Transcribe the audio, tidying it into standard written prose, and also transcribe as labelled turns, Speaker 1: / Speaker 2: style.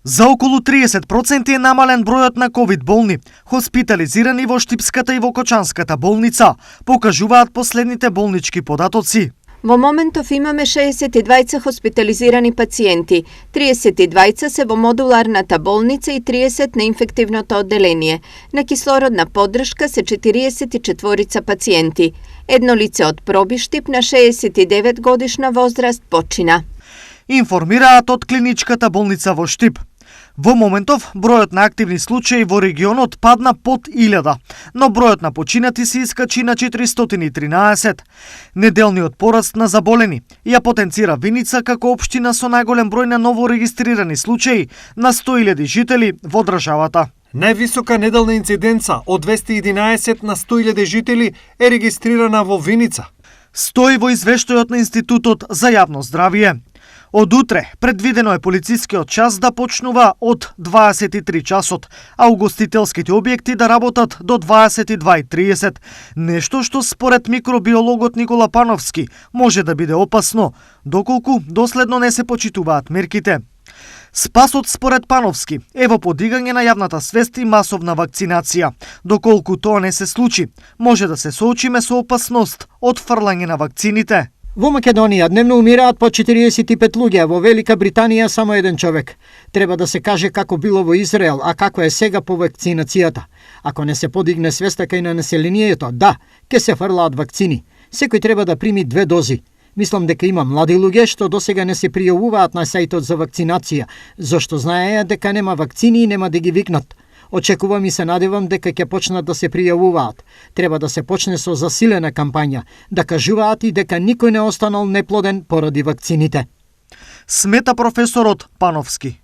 Speaker 1: За околу 30% е намален бројот на ковид болни, хоспитализирани во Штипската и во Кочанската болница, покажуваат последните болнички податоци.
Speaker 2: Во моментов имаме 62 хоспитализирани пациенти, 32 се во модуларната болница и 30 на инфективното одделение. На кислородна поддршка се 44 пациенти. Едно лице од Пробиштип на 69 годишна возраст почина.
Speaker 1: Информираат од клиничката болница во Штип. Во моментов, бројот на активни случаи во регионот падна под 1000, но бројот на починати се искачи на 413. Неделниот пораст на заболени ја потенцира Виница како општина со најголем број на ново регистрирани случаи на 100.000 жители во државата.
Speaker 3: Највисока неделна инциденца од 211 на 100.000 жители е регистрирана во Виница.
Speaker 1: Стои во извештајот на Институтот за јавно здравје. Од утре предвидено е полицискиот час да почнува од 23 часот, а угостителските објекти да работат до 22:30. Нешто што според микробиологот Никола Пановски може да биде опасно, доколку доследно не се почитуваат мерките. Спасот според Пановски е во подигање на јавната свест и масовна вакцинација. Доколку тоа не се случи, може да се соочиме со опасност од фрлање на вакцините.
Speaker 4: Во Македонија дневно умираат по 45 луѓе, во Велика Британија само еден човек. Треба да се каже како било во Израел, а како е сега по вакцинацијата. Ако не се подигне свеста кај на населението, да, ќе се фрлаат вакцини. Секој треба да прими 2 дози. Мислам дека има млади луѓе што досега не се пријавуваат на сајтот за вакцинација, зашто знаеја дека нема вакцини и нема да ги викнат. Очекувам и се надевам дека ќе почнат да се пријавуваат. Треба да се почне со засилена кампања, да кажуваат и дека никој не останал неплоден поради вакцините.
Speaker 1: Смета професорот Пановски.